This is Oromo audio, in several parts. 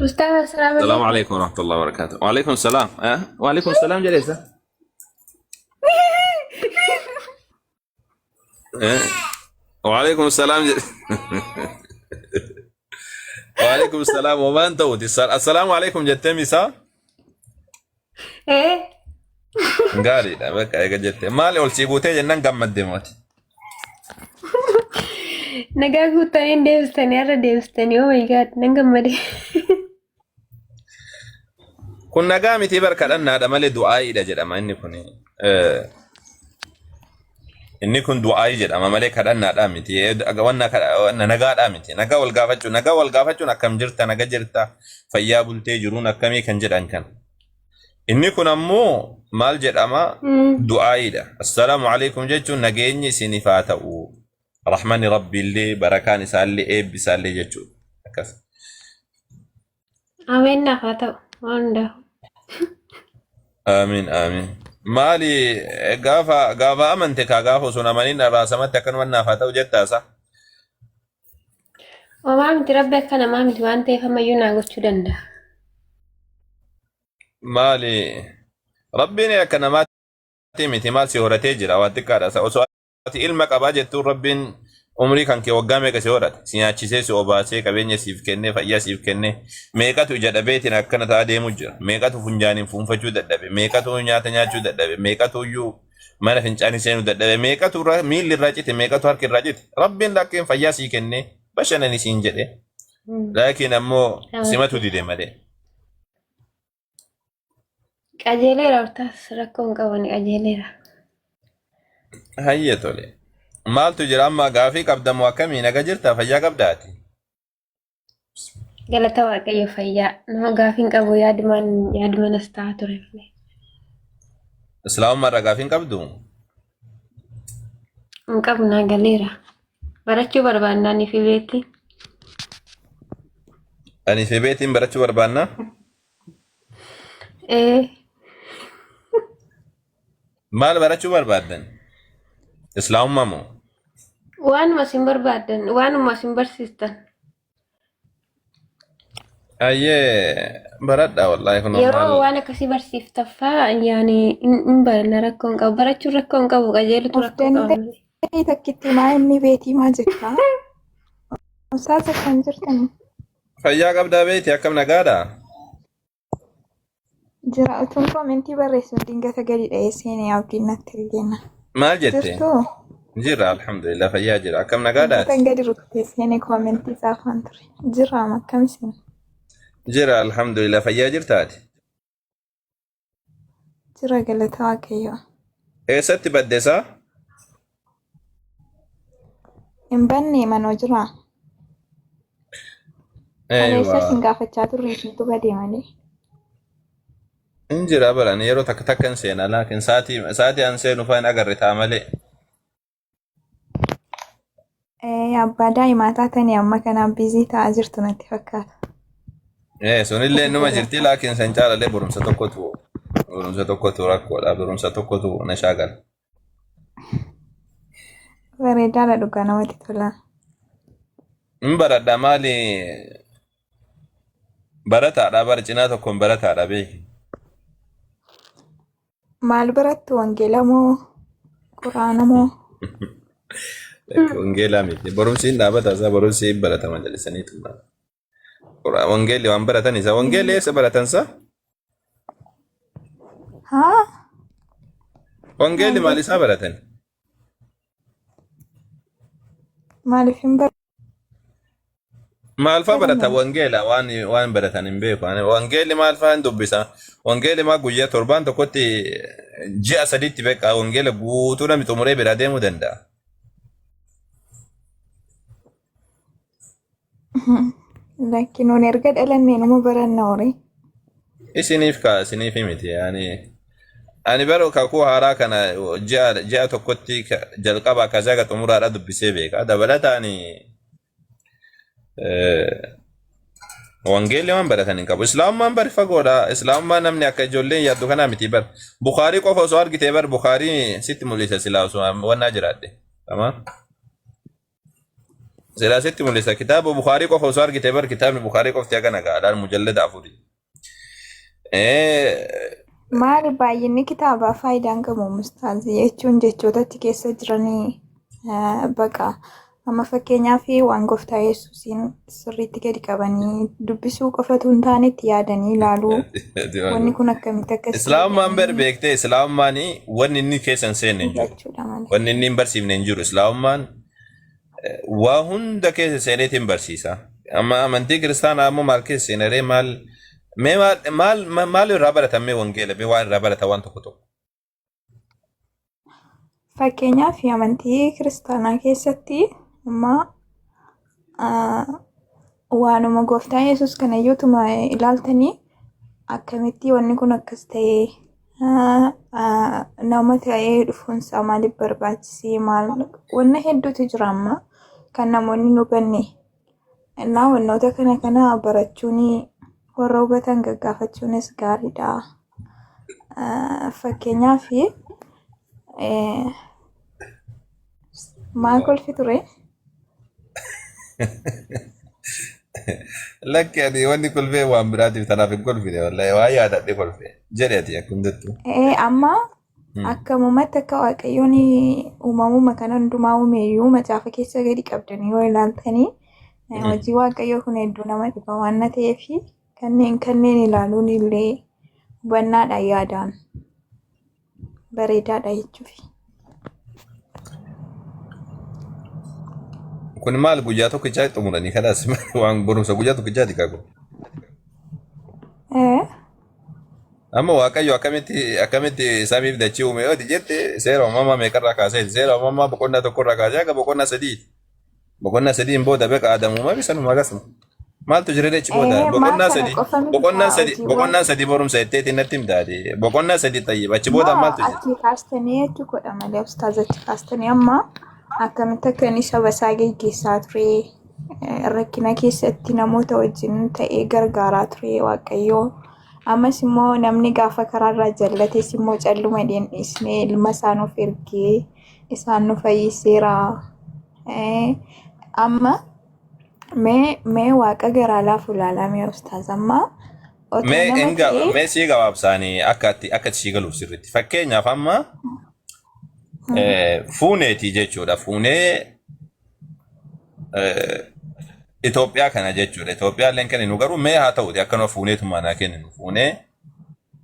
Ustaaz assalaamu Salaamu alaikum. alaikum warahmatullahi wabarakatuh. Waalaikum salaam. Eh? Waalaikum salaam jedheessa. Eh? Waalaikum salaam jedhe. Waalaikum salaam homaan ta'uti. Assalaamu alaikum jettee misaa? Eh, Gaariidha bakka eega jette. Maali ol sii guutee jennaan gammadde mooti. Nagaa guuttanii hin deebistanii har'a deebistanii oh my god nan gammade. Kun nagaa miti bar kadhannaadha malee du'aayiidha jedhama inni kun. Inni kun du'aayii jedhama malee kadhannaadha miti. Wanna wanna nagaadha miti. Nagaa wal gaafachuu nagaa wal gaafachuun akkam jirta naga jirta fayyaa bultee jiruun akkamii kan jedhan kan. Inni kun ammoo maal jedhama du'aayiidha. Assalaamu alaikum jechuun nageenyi isiniif haa ta'u. Rahmanni Rabbiillee barakaan isaallee eebbi isaallee jechuudha. Akkas. Ameen naaf haa ta'u waan hundaaf. Amiin amiin. Maali gaafa gaafa amante kaa gaafa osoo hin amaniin raasamatti akkanuma naaf haa ta'u jettaasa. Homaa miti rabbi akka namaa miti waan ta'eef ammayyuu naa gochuu danda'a. Maali rabbiin akka namaatti miti maal si horatee jira waan xiqqaadha. Osoo ati ilma qabaa jettuun rabbiin umrii kan kee waggaa meeqa si horate si nyaachisee si obaasee qabeenya siif kennee fayyaa siif kennee meeqatu ija dhabeetiin akkana ta'aa deemu jira meeqatu funjaaniin fuunfachuu dadhabe meeqatu nyaata nyaachuu dadhabe meeqatu iyyuu mana fincaanii seenuu dadhabe meeqatu irraa miilli irraa cite meeqatu harki irraa cite rabbiin lakkeen fayyaa sii kennee bashannani siin jedhe laakiin ammoo simatu dide malee. Qajeeleera hortaas rakkoo hin qabu ni qajeeleera. Hayya tole. Maaltu jira amma gaafii qabda moo akkamii naga jirta fayyaa qabdaati? Galata Waaqayyo fayyaa. Nama gaafii hin qabu yaadumaan yaadumaan as taa'aa ture malee. Islaamummaa irraa gaafii hin qabdu? Hin qabu naa galeera. Barachuu barbaannaan fi beetti. Ani fi beetiin barachuu barbaannaa? Ee, Maal barachuu barbaaddan? Islaamummaa moo? Waanuma isin barbaaddan, waanuma isin barsiistan. Ayyee baradha wallaahi kun Yeroo maal waan akkasii barsiiftaffaa yaani hin baranna rakkoo hin qabu. Barachuun rakkoo hin qabu, qajeelutu Of rakkoo qaba malee. danda'ee takkitti maa inni beetii maa jettaa? Ustaaza akkam jirtan? Fayyaa qabdaa beeti akkam nagaadha? Jira utuun koomentii barreessuun dingata gadi dha'ee seenee abdiin natti ergeena. Maal jette? Jirtuu? Jira alhamdulillah fayyaa jira akkam nagaadhaati? Dingatan gadi rukutee seenee koomentii tsaafaan ture. Jira akkam isin? Jira alhamdulillah fayyaa jirtaati? Jira galata Waaqayyoo. Eessatti badde isaa? Hin banne manoo jira. Kaleessa Eeywa. isin gaafachaa turre isintu bade malee. Hin jira baran yeroo takka takka hin seena laakiin sa'aatii sa'aatii an seenu fa'aa hin agarre ta'a malee. Abbaa daa'imaa taatanii amma kanaaf biizii ta'aa jirtu natti fakkaata. Sunillee numa jirti laakiin san caalallee barumsa tokkotu barumsa tokkotu rakkoodha barumsa tokkotu na shaagala. Bareedaadha dhugaa namatti tola. Hin baradha maali barataadha bara cinaa tokkoon barataadha beeki. Maal barattu wangeela moo quraana moo? Wangeelaa miti. Barumsi hin dhaabata isaa barumsi hin baratama jallisanii xumura. Wangeelli waan baratan isa. Wangeelli eessa baratan isaa? Haa? Wangeelli maal isaa baratan? Maaliif hin Maal faa baratan baranne? wangeela waan waan baratan hin beeku. Ani Wangeelli maal faa hin dubbisa. Wangeelli maa guyyaa torbaan tokkotti ji'a sadiitti beekaa wangeela guutuu namni xumuree biraa deemuu danda'a. Lakki nuun erga dhalannee numa baranna horii. Isiniif kaa isiniif miti ani ani bara kakuu haaraa kana ji'a ji'a tokkotti jalqabaa kaasee haga xumuraadha dubbisee beeka. Dabalataan wangeelli waan baratan hin qabu. Islaamummaan bari fagoodha. Islaamummaan namni akka ijoolleen yaaddu kanaa miti bar. Bukaarii qofa osoo argitee bar Bukaarii sitti mul'isa silaa osoo wannaa jiraadhe. Tamam. Silaa sitti mul'isa. Kitaaba Bukaarii qofa osoo argite bar kitaabni Bukaarii qofti hagana ga'a. Laal mujallada afurii. Maali baay'inni kitaabaa faayidaan qabu mustaazi jechuun jechoota achi keessa jiranii baqa. Amma fakkeenyaaf waan gooftaa Yesuusiin sirriitti gadi qabanii dubbisuu qofatu hin taane itti yaadanii ilaaluu wanni kun akkamitti akkas ta'e Islaamummaan bar jedhanii beektee islaamummaan wanni inni keessa hin seenne hin jiru. hubachuudha malee. Wanni inni hin barsiifne hin jiru. Islaamummaan waa hunda keessa seeneetiin barsiisa. Amma amantii kiristaanaa ammoo maal keessa seenaree maal mee maal maal maal irraa baratan mee wangeela mee waan irraa baratan waan tokko tokko. Fakkeenyaaf amantii kiristaanaa keessatti amma waanuma gooftaa Yesuus kana iyyuutuma ilaaltanii akkamitti wanni kun akkas ta'ee nama ta'ee dhufuunsaa maaliif barbaachisee maal wanna hedduutu jira amma kan namoonni hin hubanne. Innaa wannoota kana kana barachuun warra hubatan gaggaafachuunis gaariidha. Fakkeenyaaf maal kolfi ture? Lakki ani wanni kolfee waan biraatiif tanaaf hin kolfine wallahi waan yaadadhe kolfe jedhe ati akkuma jettu. Amma akkamumatti akka Waaqayyoon uumamuma kana hundumaa uume iyyuu macaafa keessa gadi qabdanii yoo ilaaltanii hojii Waaqayyoo kun hedduu nama dhiba waan na ta'eef kanneen kanneen ilaaluun illee hubannaadhaan yaadaan bareedaadha jechuufi. Kun maal guyyaa tokkichaa xumuranii kanaas waan barumsa guyyaa tokkichaati kaa kun. Amma Waaqayyo akkamitti akkamitti samiif dachii uume yoo jette seera uumamaa meeqarraa kaasee seera uumamaa boqonnaa tokkorraa kaasee haga boqonnaa sadiiti. Boqonnaa sadiin booda beqa Aadamu uumame sanuma akkasuma. Maaltu jira achi booda Maal boqonnaa kana sadii qofa miti boqonnaa kaa sadii hojiiwwan boqonnaa sadii barumsa jetteetiin natti himtaati. Boqonnaa sadii tayyib achi booda moo maaltu jira? achii kaastanii jechuu godha malee ustaaz achi kaastanii amma akkamitti akka inni saba isaa geggeessaa ture rakkina keessatti namoota wajjin ta'ee gargaaraa ture Waaqayyoo. Ammas immoo namni gaafa karaarraa jallates immoo calluma hin dhiisne ilma isaa nuuf ergee isaan nu fayyiseera. Amma mee waaqa garaa laafu ilaalaa mee ustaaz amma otoo Mee nama inga ta'ee mee sii gabaabsaanii akka itti akka itti sii galuuf sirriitti. Fakkeenyaaf amma fuuneeti jechuudha. Fuunee Itoophiyaa kana jechuudha. Itoophiyaa illee kenninu garuu mee haa ta'uti akkanuma fuuneetumaan haa kenninu. Fuunee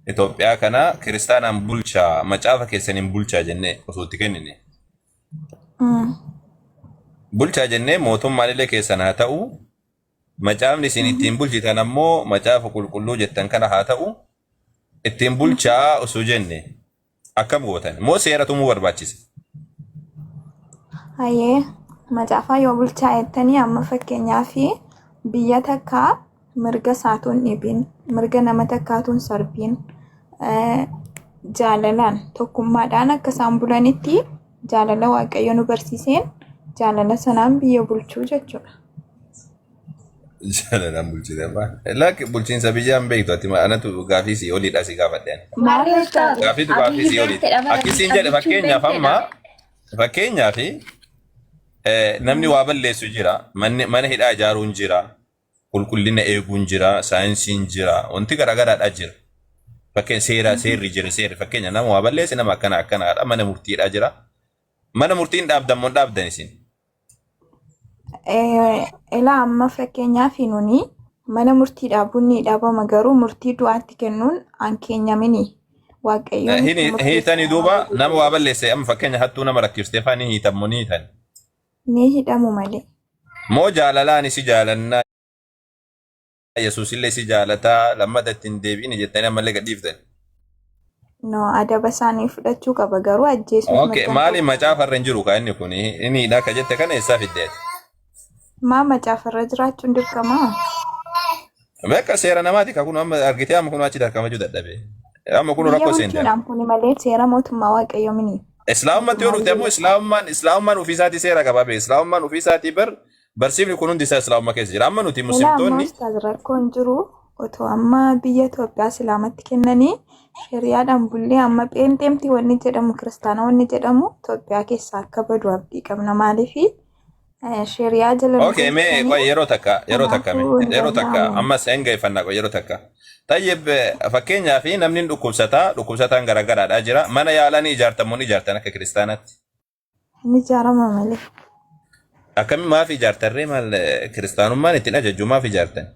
Itoophiyaa kana kiristaanaan bulchaa macaafa keessaniin bulchaa jennee osoo itti kennine. Bulchaa jennee mootummaan illee keessan haa ta'u macaafni isin ittiin bulchitan ammoo macaafa qulqulluu jettan kana haa ta'u ittiin bulchaa osoo jenne akkam gootan moo seera tumuu barbaachisa? Hayyee macaafaa yoo bulchaa jettanii amma fakkeenyaaf biyya takka mirga isaatu hin dhibin mirga nama takkaatu hin sarbiin jaalalaan tokkummaadhaan akka isaan bulanitti jaalala Waaqayyo nu barsiiseen jaalala sanaan biyya bulchuu jechuudha. Jaalalaan bulchite abbaa. Lakki bulchiinsa biyyaa hin beektu ati anatu gaafii sii oliidha si gaafadhe ani. Maarree Maal ustaaz Gaafiitu gaafii Abiyyi sii oliiti. beekteedha bara Akkisiin jedhe Abbichuun fakkeenyaaf amma beekteedha. fakkeenyaaf namni waa balleessu jira manni mana hidhaa ijaaruun jira qulqullina eeguun jira saayinsiin jira wanti garaagaraadha jira. Fakkeenya seera seerri jira seerri fakkeenya nama waa balleesse nama akkana akkanaadha mana murtiidha jira. Mana murtiin dhaabdan moo hin dhaabdan isin? Ilaa amma fakkeenyaaf nuni mana murtii dhaabuun ni dhaabama garuu murtii du'aatti kennuun an keenya mini. Waaqayyoon itti murteessa Hiitanii duuba nama nama waa balleesse amma fakkeenya hattuu nama rakkiftee faa ni hiitan moo ni hiitan? ni hidhamu malee. Moo jaalalaan si jaalannaa Yesuus illee si jaalataa lammata ittiin deebi'ini jettanii ammallee gadhiiftan. No, adaba isaanii fudhachuu qaba garuu ajjeesuuf Okay, mirga hin maali qabu. macaafa irra hin jiru kaa inni kun inni hidhaa ka jette kana eessaa fiddeeti? Maa macaafa irra jiraachuun dirqamaa? Bakka seera namaati ka kun amma argitee amma kun achi tarkaanfachuu dadhabe. Amma kun Biyya rakkoo seente. bulchuudhaan kuni malee seera mootummaa waaqayyoo mini. Islaamummaatti yoo Mootummaa dhufte ammoo biyya islaamummaan islaamummaan ofii isaatii seera qaba bee islaamummaan ofii isaatii bar barsiifni kun hundi isaa islaamummaa keessa jira. Amma nuti Ilaa amma muslimtoonni ustaaz rakkoon jiru otoo amma biyya Itoophiyaa islaamatti kennanii shari'aadhaan bullee amma pheenxeemti wanni jedhamu kiristaana wanni jedhamu Itoophiyaa keessaa akka badu abdii qabna maaliifi Shari'aa jala nu Okay, mee galchanii qoy yeroo takka yeroo takka mee kanaafuu hin yeroo takka danda'amu. ammas hin geeffannaa qoy yeroo takka. Tayyib, fakkeenyaa fi namni dhukkubsataa dhukkubsataan garaagaraadhaa jira. Mana yaalaa ni ijaartan moo ni ijaartan akka kiristaanaatti? Ni ijaarama malee. Akkami maaf ijaartarree maal kiristaanummaan ittiin ajajju maaf ijaartan?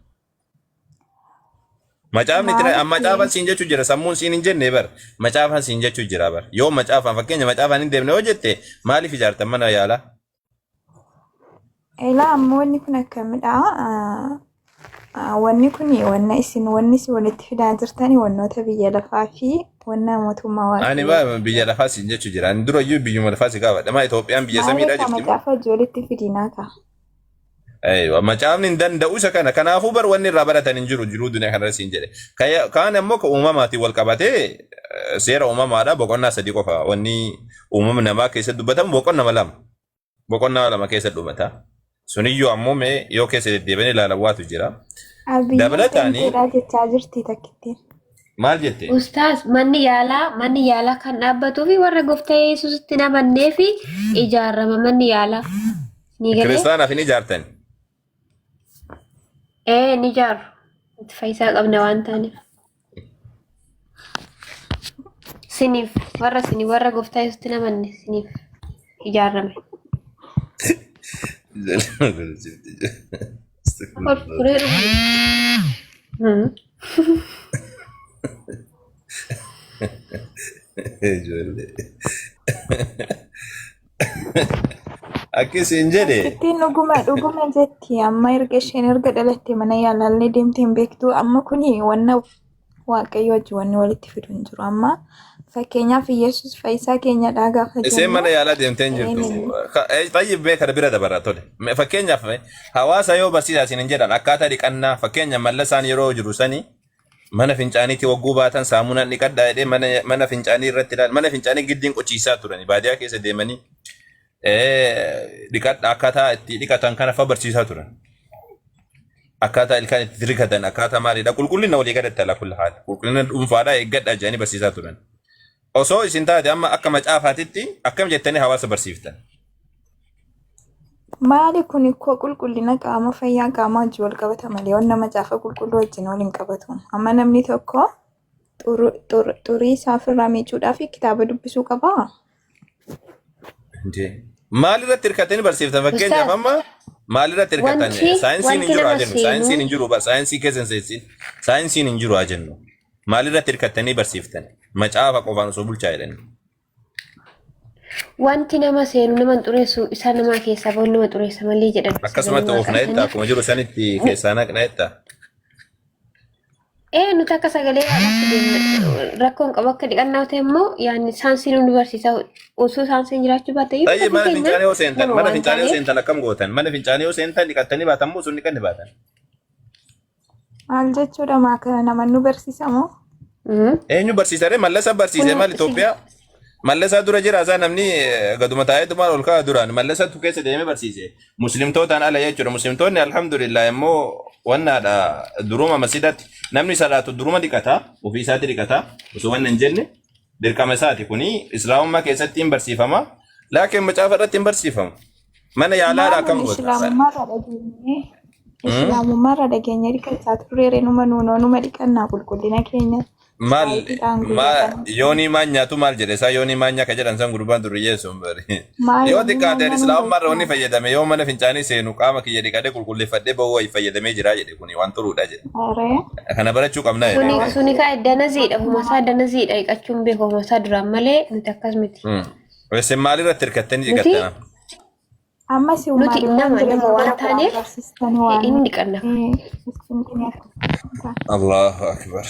Macaafni itti Maaliif macaafan siin jechuu jira, sammuun siin hin jenne bar, macaafan siin jechuu jira bar. Yoo macaafan fakkeenya macaafan hin deemne yoo jette, maaliif ijaartan mana yaalaa? Ilaa, ammoo wanni kun akkamidha? Wanni kun wanna isin wanni isin walitti fidaa jirtani wannoota biyya lafaa fi wanna mootummaa Ani Waaqayyoo. ba biyya lafaa siin jechuu jira. Ani dura iyyuu biyyuma lafaa si gaafadha. Maa Itoophiyaan biyya Maal samiidhaa beekaa jirti moo? macaafa hojii walitti fidinaa ta'a. Aywa, macaafni hin danda'u isa kana. Kanaafuu bar wanni irraa baratan hin jiru jiruu duniyaa kanarra siin jedhe. Kaan ammoo ka uumamaatiin wal qabatee seera uumamaadha boqonnaa 3 qofa. Wanni uumama namaa keessa dubbatamu boqonnama 2. Boqonnaa 2 keessa dhumata. Suniyyuu ammoo mee yoo keessa deddeebi'anii ilaalan waatu jira. Abiyyeen Dabalataani qeenxeedhaa jechaa jirti takkittiin. Maal jette? Ustaaz, manni yaalaa kan dhaabbatuu fi warra gooftaa Yesuusitti hin amannee fi ijaarama manni yaalaa. Ni galee? Kiristaanaaf hin ijaartan. Ee, ni ijaaru. Itti fayyisaa qabna waan taaneef. Siniif warra sini warra gooftaa Yesuusitti hin amanne siniif ijaarame. Turee dhufu. Ijoollee. Akkasiin jedhe. Takkittiin dhuguma dhuguma jetti. Amma erga isheen erga dhalatte mana yaalaallee deemtee hin beektu. Amma kuni wanna Waaqayyo wajjin wanni walitti fidu hin jiru. Amma fakkeenyaaf Yesuus fayyisaa keenyadha gaafa Isheen jennu mana yaalaa deemtee hin jirtu. Tayyib, mee kana bira dabarra tole. Mee fakkeenyaaf hawaasa yoo barsiisaa isin hin jedhan, akkaataa dhiqannaa, fakkeenya Mallasaan yeroo jiru sani mana fincaaniitti wagguu baatan saamunaan dhiqadhaa jedhee mana fincaanii irratti ilaal mana fincaanii giddiin qochiisaa turani baadiyaa keessa deemanii dhiqadha, akkaataa itti dhiqatan kana fa barsiisaa turan. Akkaataa ilkaan itti rigatan, akkaataa maalidha, qulqullina walii galatti, ala kulli haala qulqullina dhuunfaadhaa eeggadhaa jedhanii barsiisaa turan. Osoo isin taate amma akka macaafaatitti akkam jettanii hawaasa barsiiftan? Maali kun koo qulqullina qaama fayyaa qaamaa wajjin wal qabata malee wanna macaafa qulqulluu wajjin wal hin qabatu. Amma namni tokko xurii isaa ofirraa miicuudhaaf kitaaba dubbisuu qabaa? Maal irratti hirkatanii barsiiftan fakkeenyaaf Ustaaz, amma maal irratti hirkatan? Saayinsiin hin wanti jiru haa nama jennu. Saayinsiin seenuu hin jiru, saayinsii keessa hin seensin. Saayinsiin hin jiru haa jennu. Maal irratti hirkattanii barsiiftan? Macaafa qofaan osoo bulchaa jedhanii. Wanti nama seenu nama hin xureessu, isa namaa keessaa bahu nama xureessa malee jedhan sagalee Akkasumatti Waaqaa oofna jetta, saniif. akkuma jiru sanitti keessaa naqna jetta. Ee, nuti akka sagalee Waaqaatti deemna, rakkoon qabu. Akka dhiqannaa ta'e immoo yaani saayinsiin nu barsiisa, osoo saayinsiin jiraachuu baate iyyuu Tayyib, ofii mana keenya fincaanii yoo seentan nama mana waan fincaanii yoo taaneef seentan akkam gootan? Mana fincaanii yoo seentan dhiqattanii baatan moo sun dhiqanni baatan? Maal jechuudha? Maa kana nama nu barsiisamoo? Eenyu barsiisaree? Mallasa barsiise Kun maal Itoophiyaa? Mallasaa dura jira isaa namni gaduma taa'ee maal ol ka'a duraan Mallasatu keessa deemee barsiise. Muslimtootaan ala jechuudha. Muslimtoonni alhamdulillah immoo wannaadha, duruma masjidatti namni salaatu duruma dhiqata, ofii isaatti dhiqata, osoo wanna hin jenne dirqama isaati kuni islaamummaa keessatti hin barsiifama. Laakiin macaafa irratti hin barsiifamu. Mana yaalaadha Maal akkam nuyi goota? Islaamummaarraa dhageenyee dhiqachaa turreere, numa nuunoo numa dhiqannaa qulqullina keenya Maal saayiidhaan maa guyyaa yoonii maan nyaatu maal jedhe isaa yoonii maan nyaaka jedhan san gurbaan durriyyee sun bari. Maal Yoo yoonii xiqqaate ani maanyaa nu islaamummaa irra wanni beekna. fayyadame yoo mana fincaanii seenu qaama kiyya dhiqadhee qulqulleeffadhee bahuu wayi fayyadamee jira jedhe, kuni waan turuudha jedhe. Aree Kana barachuu qabna jedhe. Suni kaa danaziidha, humasaa danaziidha, dhiqachuun beeku humasaa duraan malee nuti akkas miti. Isin maalirratti hirkattanii Nuti dhiqattana? Amma si nuti maaliif waan nama jireenya nama waan bara baraan taaneef barsiistan waan inni dhiqanna. Allahu akbar.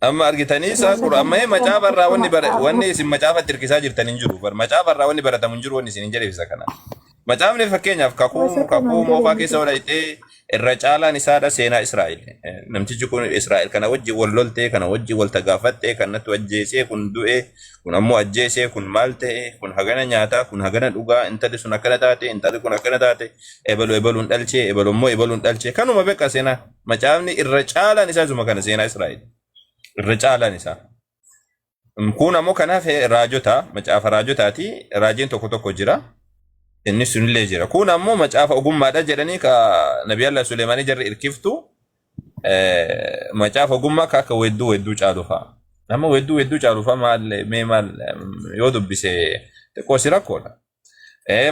Amma argitanii isaa qura amma macaafa irraa wanni bara wanni isin macaafatti hirkisaa jirtan hin jiru. Bar macaafa irraa wanni baratamu hin jiru, wanni isin hin jedheef isa kana. Macaafni fakkeenyaaf kakuu kakuu moofaa keessa godhatee irra caalaan isaadha seenaa Israa'el. Namtichi kun Israa'el kana wajjin wal loltee, kana wajjin wal tagaafattee, kan natti ajjeesee, kun du'e, kun ammoo ajjeesee, kun maal ta'e, kun hagana nyaataa, kun hagana dhugaa, intalli sun akkana taate, intalli kun akkana taate, ebalu ebaluun dhalchee, ebalu immoo ebaluun dhalchee. Kanuma beekaa seenaa. Macaafni irra caalaan isaa isuma kana, seenaa Israa'el. Irra caalaan isaa. Kun ammoo kanaaf raajota, macaafa raajotaati. Raajiin tokko tokko jira. Inni sunillee jira. Kun ammoo macaafa ogummaadha jedhanii ka Nabiyallah Suleemaanii jarri irkiftu macaafa ogummaa ka akka weedduu weedduu caalu fa'a. Nama weedduu weedduu caalu fa'a maal mee maal yoo dubbise xiqqoo si rakkoodha.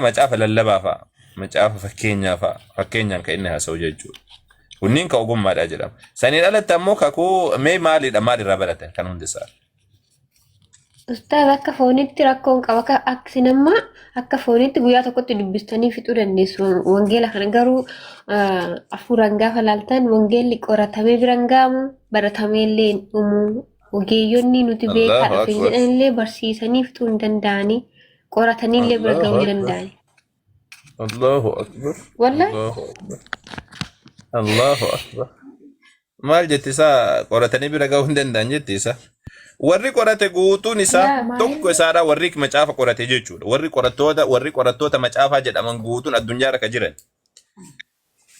Macaafa lallabaa fa'a. Macaafa fakkeenyaa fa'a. Fakkeenyaan kan inni haasa'u jechuudha. Kunniin ka ogummaadha jedhama. Saniin alatti ammoo kakuu mee maalidha maalirraa baratan kan hundisaa? Ustaaz akka foonitti rakkoon qaba. Akka aksin amma akka foonitti guyyaa tokkotti dubbistanii fixuu dandeessu wangeela kana garuu hafuuraan gaafa laaltan wangeelli qoratamee bira hin ga'amu baratamee illee hin dhumu. Ogeeyyonni nuti beekaa Allahu dhufe Akbar. jedhan illee barsiisanii fixuu hin danda'anii qoratanii illee bira Allahu ga'uu hin Akbar. danda'ani. Allahu Akbar. Wallahi Allahu Akbar. Allahu Akbar. Maal jetti isaa qoratanii bira ga'uu hin danda'an jetti isaa. Warri qorate guutuun isaa yaa tokko isaadha warri macaafa qorate jechuudha. Warri qorattoota macaafaa jedhaman guutuun addunyaa irra ka jiran.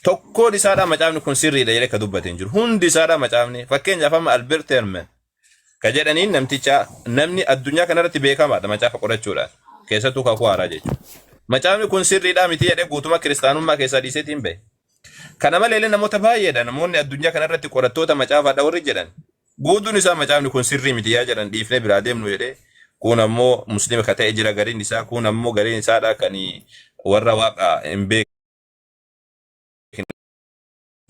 Tokkoon isaadha macaafni kun sirriidha jedhee ka dubbate hin jiru. Hundi isaadha macaafni. Fakkeenyaaf amma Albert Herman ka jedhaniin namticha namni addunyaa kanarratti beekamaadha macaafa qorachuudhaan. Keessattuu kakuu haaraa jechuudha. Macaafni kun sirriidha miti jedhee guutuma kiristaanummaa keessaa dhiiseetiin bahe. Kana malee illee namoota baay'eedha namoonni addunyaa kanarratti qorattoota macaafaadha warri jedhan. Guutuun isaa macaafni kun sirrii miti yaa jedhan dhiifnee biraa deemnu jedhee kun ammoo musliima ka ta'e jira gariin isaa kun ammoo gariin isaadha kan warra waaqa hin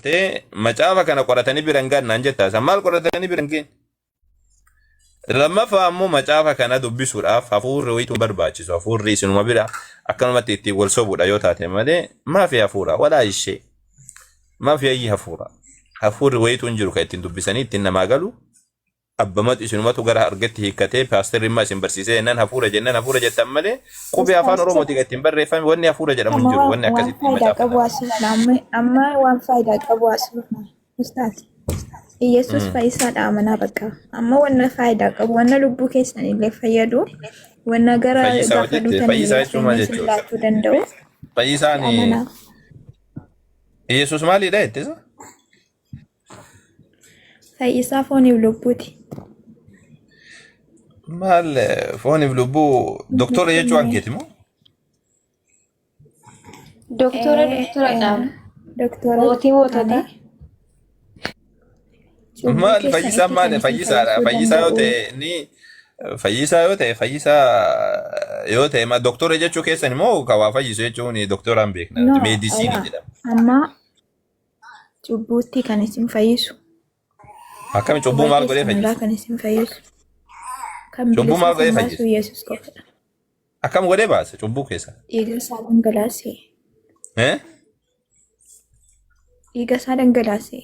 beekne macaafa kana qoratanii bira hin gahan jettaa isa maal qoratanii bira hin geenye. Lammaffaa ammoo macaafa kana dubbisuudhaaf hafuurri wayitu barbaachisu hafuurri isinuma bira akkanumatti ittiin wal sobuudha yoo taate malee maafi hafuura walaa ishee maafi ayyi hafuura hafuurri wayitu hin jiru kan ittiin dubbisanii ittiin namaa galu abbamatu isinumatu gara argetti hiikkatee paasterri immoo isin barsiisee jennaan hafuura jennaan hafuura jettan malee qubee afaan Ustaaz Oromootii kan ittiin barreeffame wanni hafuura jedhamu hin amma jiru waan wanni waan akkasittiin faayidaa macaafa qabu nama. haasofna amma amma waan faayidaa qabu haasofna ustaaz. Iyesuus fayyisaadha amanaa bakka. Amma wanna faayidaa qabu wanna lubbuu keessan illee fayyadu wanna gara Fayyisaa gaafa hojjette duutan fayyisaa illee jechuun maal jireenya isin jechuudha? laachuu danda'u Fayyisaan amanaa. Yesuus maalidha jettisa? Fayyisaa fooniif lubbuuti. Maal fooniif lubbuu doktora jechuu hankeeti moo? Doktora doktora caala. Doktora Mootii moototaa. Cubbuu Maal keessanitti fayyisaan maal kan isin fayyisaadha fayyisuu fayyisaa yoo danda'u. ta'e ni fayyisaa yoo ta'e fayyisaa yoo ta'e ma doktora jechuu keessan immoo kan waa fayyisu jechuun doktoraan beekna No, meedisiinii alaa. jedhama. Amma cubbuutti kan isin fayyisu. Akkami cubbuu Dhukkuba maal godhee keessan irraa fayyisa? kan isin fayyisu. Kan Cubbuu bilisa maal godhee isin baasu fayyisa? Yesuus qofadha. Akkam godhee baasa cubbuu keessa? Dhiiga isaa dhangalaasee. Eh? Dhiiga isaa dhangalaasee.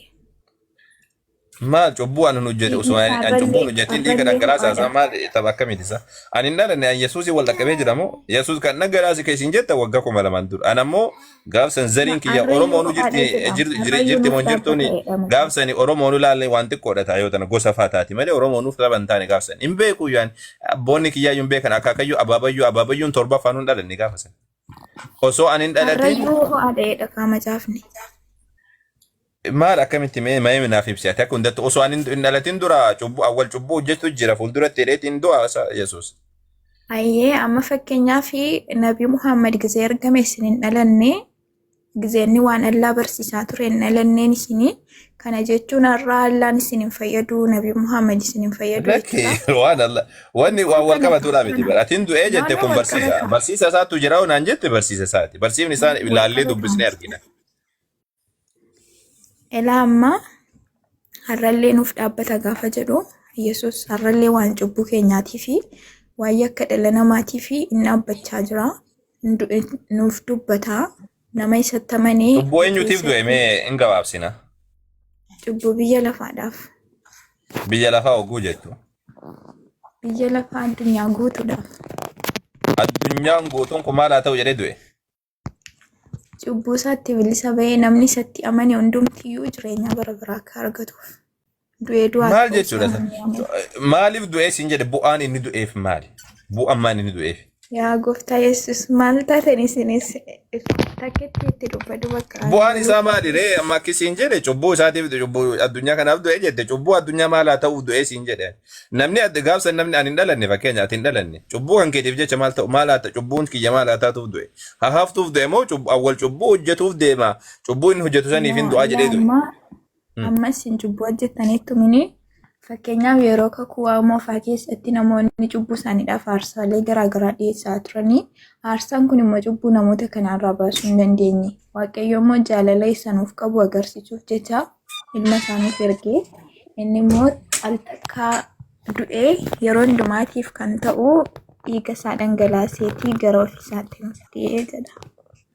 Maal cubbuu ani hojjete Dhiigni osoo isaa ani cubbuu har'allee hojjetin dhiiga har'allee dhangalaasaa isaa ho'aadha. maal tapha akkamiiti isa? Ani hin dhalanne ani Yesuusii wal dhaqqabee jira moo? Yesuus kan dhangalaase keessin jetta waggaa 2000 dura. Ani ammoo gaafsan zariin kiyya Har'ayyuu Oromoonu ho'aadha jirti jedhama. Har'ayyuu jirti nuuf moo hin jirtuuni dhaabbata'edha maqaan. gaafsani Oromoonu laalle waan xiqqoodha taa yoo tana gosa faa taati malee Oromoonuuf tapha hin taane gaafsan. Hin beeku yaani abboonni kiyyaa hin beekan akaakayyuu abaabayyuu abaabayyuun torbaffaan hin dhalanne gaafa san. Osoo ani hin dhalatin Har'ayyuu ho'aadha jedha kaa macaafni. Maal akkamitti mee mee naaf ibsi ati akka hundattu osoo ani hin dhalatin dura cubbuu awwal cubbuu hojjetu jira fuulduratti jedheetiin du'a isa Yesuus. Ayyee amma fakkeenyaaf Nabii Muhammad gizee ergame isin hin dhalanne gizeenni waan Allaa barsiisaa ture hin dhalanneen isinii kana jechuun har'aa Allaan isin hin fayyadu Nabii Muhammad isin hin fayyadu Lakki jechuudha. waan Allah wanni waan Kun wal kana qabatudha miti kana bara atiin du'ee jette naannoo kun wal barsiisa qabata barsiisa isaatu jira naan jette barsiisa isaati barsiifni isaa wal ilaallee qabata. dubbisnee argina. Elaa amma har'allee nuuf dhaabbata gaafa jedhu Yesuus har'allee waan cubbuu keenyaatii fi waan yakka dhala namaatii fi inni dhaabbachaa jira. Nuuf dubbata. Nama isatti amanee Cubbuu eenyutiif du'e keessatti mee hin gabaabsina cubbuu biyya lafaadhaaf biyya lafaa hogguu jettu. biyya lafaa addunyaa guutuudhaaf Addunyaan guutuun kun maal haa ta'u jedhee du'e. Cubbuu isaatti bilisa ba'ee namni isatti amane hundumtiyyuu jireenya bara baraa akka argatuuf du'ee du'aa Maal ta'uu isaa jechuudha? namni amanu. Maaliif du'ee siin jedhe bu'aan inni du'eef maali? Bu'aan maal inni du'eef? Yaa gooftaa Yesuus maal taatan isinis takkitti itti dubbadhu bakka Bu'aan isaa maali ree? Amma akki siin jedhe cubbuu isaatiif cubbuu addunyaa kanaaf du'e jette cubbuu addunyaa maal haa ta'uuf du'e siin jedhe. Namni adda gaafsan namni ani hin dhalanne fakkeenya ati hin dhalanne cubbuu kan keetiif jecha maal ta'u maal haa ta'u cubbuun kiyya maal haa taatuuf du'e. Haa haftuuf du'e moo cubbuu awwal cubbuu hojjetuuf deema cubbuu inni hojjetu saniif hin No, du'aa jedhee du'e. amma amma isin cubbuu hojjettaniittu mini fakkeenyaaf yeroo kakuu moofaa keessatti namoonni cubbuu isaaniidhaaf aarsaalee garaagaraa dhiyeessaa turanii aarsaan kun immoo cubbuu namoota kanaarraa baasuu hin dandeenye. Waaqayyo immoo jaalala isa nuuf qabu agarsiisuuf jecha ilma isaa nuuf ergee inni immoo al takkaa du'ee yeroo hundumaatiif kan ta'u dhiiga isaa dhangalaaseetii gara ofiisaatti nuuf dhi'ee jedha.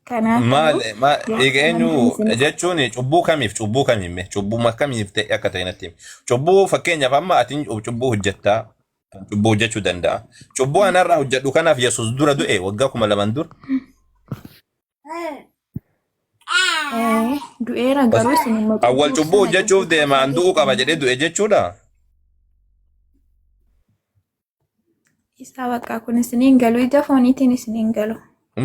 Kanaafuu Maal maal yaa eega eenyu amantan isin jechuun cubbuu kamiif cubbuu kamiif mee cubbuu kamiif ta'e akka ta'e natti himi. Cubbuu fakkeenyaaf amma ati cubbuu hojjettaa cubbuu hojjechuu danda'a. Cubbuu anarraa hojjedhu kanaaf Yesuus dura du'e waggaa 2000 dura. Du'eera garuu isin immoo Awwal cubbuu cubbuu sana hojjechuuf cubbuu deema an du'uu qaba jedhee du'e jechuudha. Isaa bakka kun isiniin galu ija fooniitiin isiniin galu.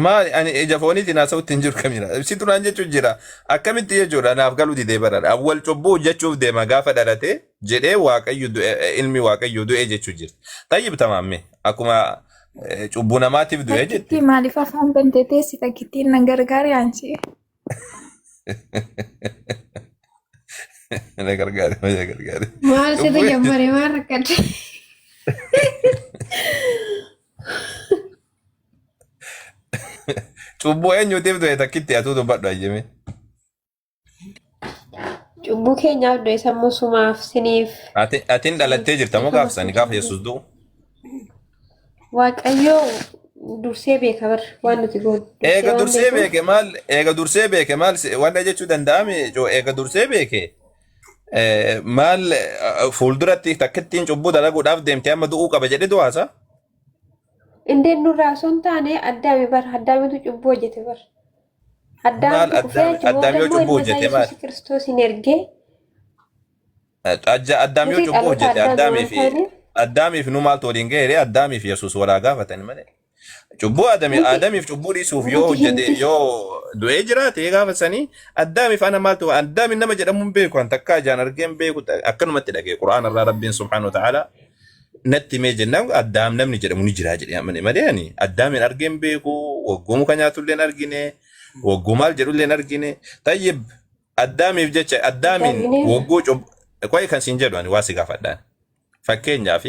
Maali ani ija fooniitiin haasa'utti hin jiru kamira. Si duraan jechuun jira. Akkamitti jechuudha naaf galuu didee barara. Awwal cubbuu hojjechuuf deema gaafa dhalate jedhee waaqayyo du'e ilmi waaqayyo du'e jechuu jirti. Tayyib tamaamme akkuma cubbuu namaatiif du'e Takkittii jette. maaliif afaan bantee teessi takkittiin nan gargaari ansi. Na gargaari na gargaari. Maal situ Cubbuu jammare maal rakkate? Cubbuu eenyuutiif du'e takkitti atuu dubbadhu ayyeme. Cubbuu keenyaaf du'e sammuu sumaaf siniif Ati atiin dhalattee jirta moo dhiifama gaaf sani gaafa gochuuf. Yesuus du'u? Waaqayyoo dursee beeka bar waan nuti goonu. Dursee Eega waan dursee beekuuf beeke maal eega dursee beeke maal wanta jechuu danda'ame eega dursee beeke maal fuulduratti takkittiin cubbuu dalaguudhaaf deemtee amma du'uu qaba jedhe du'aasa. Indeen nurraa osoo hin taane addaami bar addaamitu cubbuu hojjete bar. Maal Addaamtu kufee addaam achi booda addaam yoo immoo cubbuu ilma isaa hojjete maal? Yesuus Kiristoos hin ergee Addaam yoo nuti cubbuu dhaloota hojjete addaami addaamii waan fi taaneef addaamiif nu maaltu waliin ga'e addaamii fi Yesuus walaa gaafatan malee. Cubbuu Adami nuti Adamiif cubbuu dhiisuuf yoo nuti hin hojjete yoo du'ee jiraate gaafa sanii Addaamiif ana maaltu Addaamiin nama jedhamu hin beeku an takkaa ijaan argee hin beeku akkanumatti dhagee Qur'aana irraa Rabbiin subhaanahu wa ta'ala natti himee jennaan Addaam namni jedhamu ni jira jedhee amane malee ani Addaamiin argee hin beeku wagguu muka nyaatullee hin argine wagguu maal jedhullee hin argine tayyib Addaamiif jecha Addaamiin argineerra. wagguu cubbuu qo'i kan siin jedhu ani waa si gaafadhaan fakkeenyaaf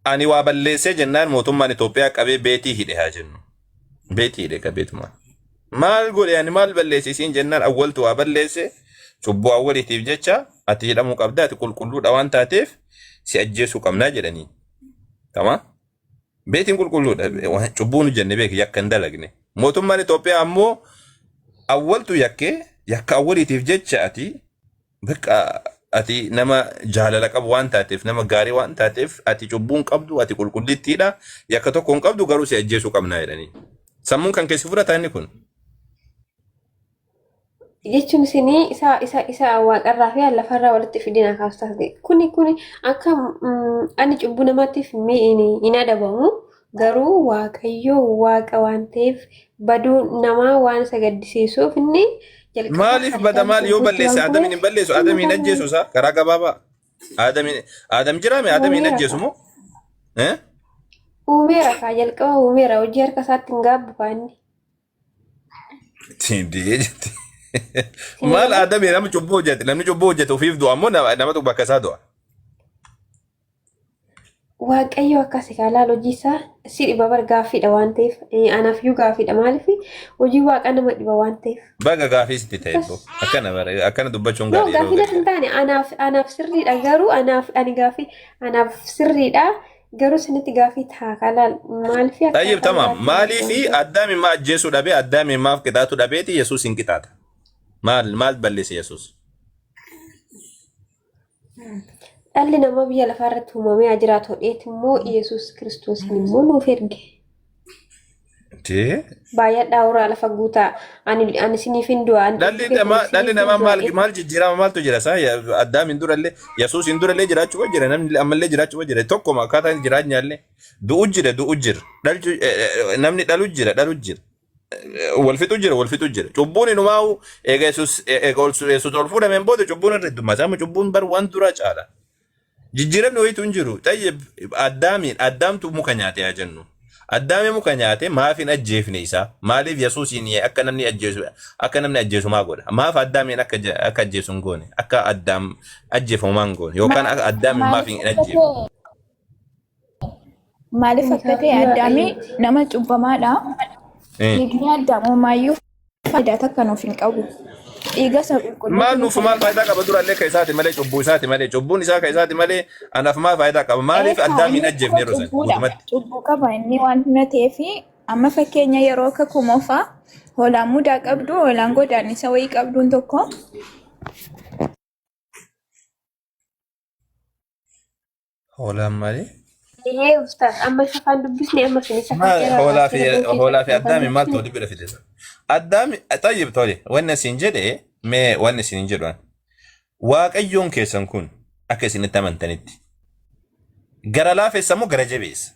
ani waa balleessee jennaan mootummaan Itoophiyaa qabee beetii hidhe haa jennu. Beetii hidhe qabeetuma. Maal godhe ani maal balleesse isiin jennaan awwaltu waa balleesse cubbuu awwaliitiif jecha ati hidhamuu qabda ati qulqulluudha waan taateef si ajjeesuu qabnaa jedhanii. Tamaa? Beetiin qulqulluudha cubbuu nu jenne beeki yakka hin dalagne. Mootummaan Itoophiyaa ammoo awwaltu yakkee yakka awwaliitiif jecha ati Bakka ati nama jaalala qabu waan taateef nama gaarii waan taateef ati cubbuu hin qabdu ati qulqullittiidha yakka tokko hin qabdu garuu si ajjeesuu qabnaa jedhanii. Sammuun kan keessi fudhata inni kun. Jechuun isinii isa isa isa waaqarraa fi lafarraa walitti fidina kaastaa kuni kuni akka ani cubbuu namaatiif mi'in hin adabamu garuu waaqayyo waaqa waan ta'eef baduu namaa waan isa gaddisiisuuf inni jalqaba Maaliif bada Addaam maal yoo cubbuutti balleesse waan Adamiin hin kumeef balleessu ilma Adamiin isaa ajjeesu isaa karaa gabaabaa. Adamiin Adam jiraame Adamiin uumeera ajjeesu kaa. moo? Eh? Uumeera kaa jalqaba uumeera hojii harka isaatti hin gaabbu kaa inni. Dee jetti. Isin Maal galee? Adamii nama cubbuu hojjete namni cubbuu hojjete ofiif du'a ammoo namatu bakka isaa du'a. Waaqayyo akkasi kaa laal hojii isaa si dhiba bar gaaffiidha waan ta'eef anaaf iyyuu gaaffiidha maaliif hojii waaqa nama dhiba waan ta'eef. Baga gaafii sitti ta'e Akkas. ibboo. Akkana bara akkana dubbachuun No gaarii yeroo gaaffii natti hin gadi. taane anaaf anaaf sirriidha garuu anaaf ani gaaffii anaaf sirriidha garuu sinitti gaaffii ta'a kaa laal maaliif Tayyib akkaataa tamaam biraatti maalii fi waan ta'eef. addaami maa ajjeesuu dhabee addaami maaf qixaatu dhabeeti Yesuus hin qixaata. Maal maal balleesse Yesuus? Dhalli namaa biyya lafaa irratti uumamee haa jiraatu hodheeti immoo Yesuus Kiristoosiin immoo nuuf erge. Jee. Baay'adhaa horaa lafa guutaa. Ani isiniif hin du'a. Ani Dhalli cubbuu keessan namaa dhalli isiniif hin namaa du'a. maal maal jijjiirama maaltu jira isaa Addaam hin durallee Yesuus hin durallee jiraachuu jira namni ammallee jiraachuu jira tokkuma akkaataan jireenyaallee du'u jira du'u jira dhalchu namni dhalu jira dhalu jira wal fixu jira wal fixu jira cubbuun inumaa'u eega Yesuus eega ol Yesuus ol fuudhameen booda cubbuun irra heddummaata amma cubbuun bar waan duraa caala. Jijjiiramni wayiitu hin jiru. Tayyib Addaamiin Addaamtu muka nyaate haa jennu. Addaami muka nyaate maaf hin ajjeefne isaa? Maaliif Yesuusiin akka namni ajjeesu akka namni ajjeesu maa godha? Maaf Addaamiin akka akka ajjeesu hin goone? Akka Addaam ajjeefamu maa hin goone? Yookaan akka Addaamiin maaf Maaliif hin akka ajjeefne? ta'e maaliif Kun akka ta'e sababii Addaami Waaqayyooti. nama cubbamaadha. Eh. Dhiigni Addaam homaayyuu faayidaa takka nuuf hin qabu. Dhiiga isa qulqulluutu Maal nu nuuf maal fayyada. faayidaa qaba durallee ka isaati malee cubbuu isaati malee cubbuun isaa ka isaati malee anaaf maal faayidaa qaba? Maaliif Eekaa Addaamiin inni ajjeefne qaba yeroo san cubbuudha. guutumatti? Cubbuu qaba inni waan na ta'eef amma fakkeenya yeroo kakuu moofaa hoolaan mudaa qabdu hoolaan godaannisa wayii qabduun tokko Hoolaan maali? Ee ustaaz amma isa afaan dubbisne amma isin isa afaan Maal dheeraa hoolaa fi baastee rabbiin hoolaa fi keessatti afaan addaami maaltu dubbisne. walitti bira fide? Addaami tayyib tole wanni isin jedhe mee wanni isin jedhu an. Waaqayyoon keessan kun akka isinitti amantanitti gara laafessa moo gara jabeessa?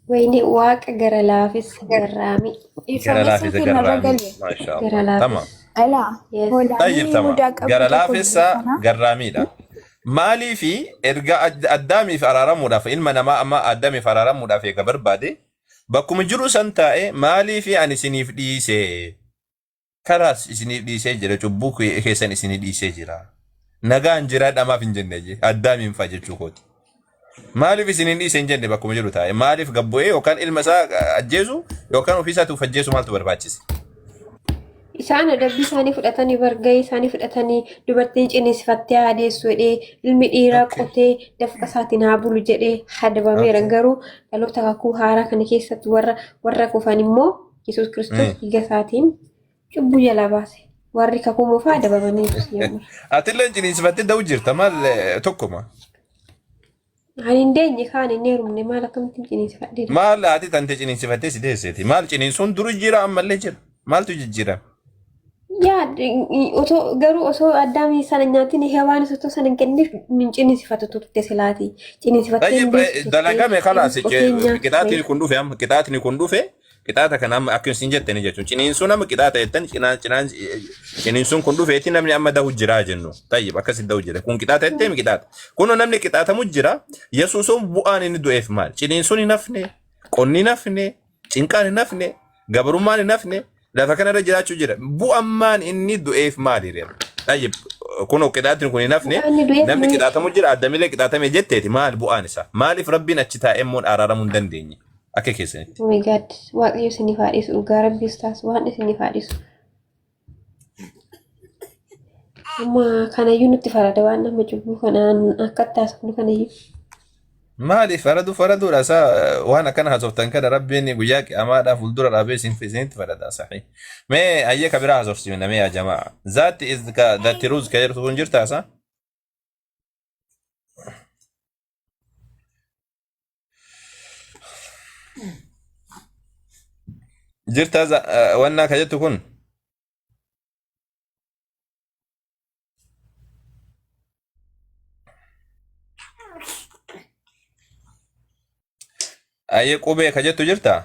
Wayne waaqa gara laafessa garraamii. Gara dhiifama isa laafessa kenna irra garraamii. galee. Maasha Gara Allah. Tamam. laafessa. Alaa Yes. Tayyib hoolaanii tamam. mudaa qabdu Gara tokko jiru laafessa sana garraamiidha. Maaliifi erga Addaamiif araaramuudhaaf ilma namaa amma Addaamiif araaramuudhaaf eega barbaade bakkuma jiru san taa'e maaliifi ani isiniif dhiise kalaas isiniif dhiisee jira cubbuu keessan isinii dhiisee jira nagaan jiraadha maaf hin jenne jee Addaamiin fa'a jechuu kooti. Maaliif isin hin dhiise hin jenne bakkuma jiru taa'e maaliif gabbu'ee yookaan ilma isaa ajjeesu yookaan ofii isaatiif ajjeesu maaltu barbaachise? Isaan adabbii isaanii fudhatanii bargahii isaanii fudhatanii dubartiin ciniinsifattee haa deessu jedhee ilmi dhiiraa qotee dafqa isaatiin haa bulu jedhee adabameera. Garuu dhaloota kakuu haaraa kana keessatti warra warra kufan immoo Yesuus Kiristoos dhiiga isaatiin cubbuu jalaa baase. Warri kakuu moofaa adabamaniiru yommuu. Atillee ciniinsifattee da'u jirta maal tokkuma. Ani hin deenye kaan hin heerumne maal akkamittiin ciniinsifadhee dha. Maal haati tante ciniinsifattee si deesseeti? Maal ciniinsuun duru jira ammallee jira. Maaltu jijjiirame? Yaa otoo garuu osoo addaamii sana nyaatiin hewaanis otoo sana hin kenniif hin ciniinsifatu turte silaati. Ciniinsifattee hin Tayyib deessu turte. dalagame kalaas Innis qotee hin nyaatu qixaatiin ture. kun dhufe amma qixaatni kun dhufe qixaata kana amma akka isin jettani jechuun ciniinsuun amma qixaata jettan cinaan cinaan ciniinsuun kun dhufeeti namni amma dahu jira jennu tayyib akkasi dahu jira kun qixaata jettee mi qixaata kunoo namni qixaatamu jira yesuusoon bu'aan inni du'eef maal ciniinsuun hin hafne qonni hin hafne cinqaan hin hafne gabrummaan hin hafne lafa kanarra jiraachuu jira bu'ammaan inni du'eef maali ree tayyib kunoo qixaatni kun hin hafne Bu'aan inni du'eef namni maali? qixaatamu jira addamillee qixaatame jetteeti maal bu'aan isaa maaliif rabbiin achi taa'ee immoo araaramuu hin dandeenye akka keessanitti. Oh my God. Waaqayyo isiniif haa dhiisu. Dhugaa rabbi ustaas waan isiniif haa dhiisu. Amma kanayyuu nutti farada waan nama cubbuu kanaan akkatti haasofnu kanayyuu. Maali faradu faraduudha isaa waan akkana haasoftan kana rabbiin guyyaa qiyaamaadhaa fuuldura dhaabee isin isinitti farada sahi. Mee hayyee ka biraa haasofsiifna mee yaa jamaa. Zaatti is ka zaatti ruuz ka jedhu kun jirtaa isaa? Jirtaa wannaa ka jettu kun? Ayyee qubee ka jettu jirtaa?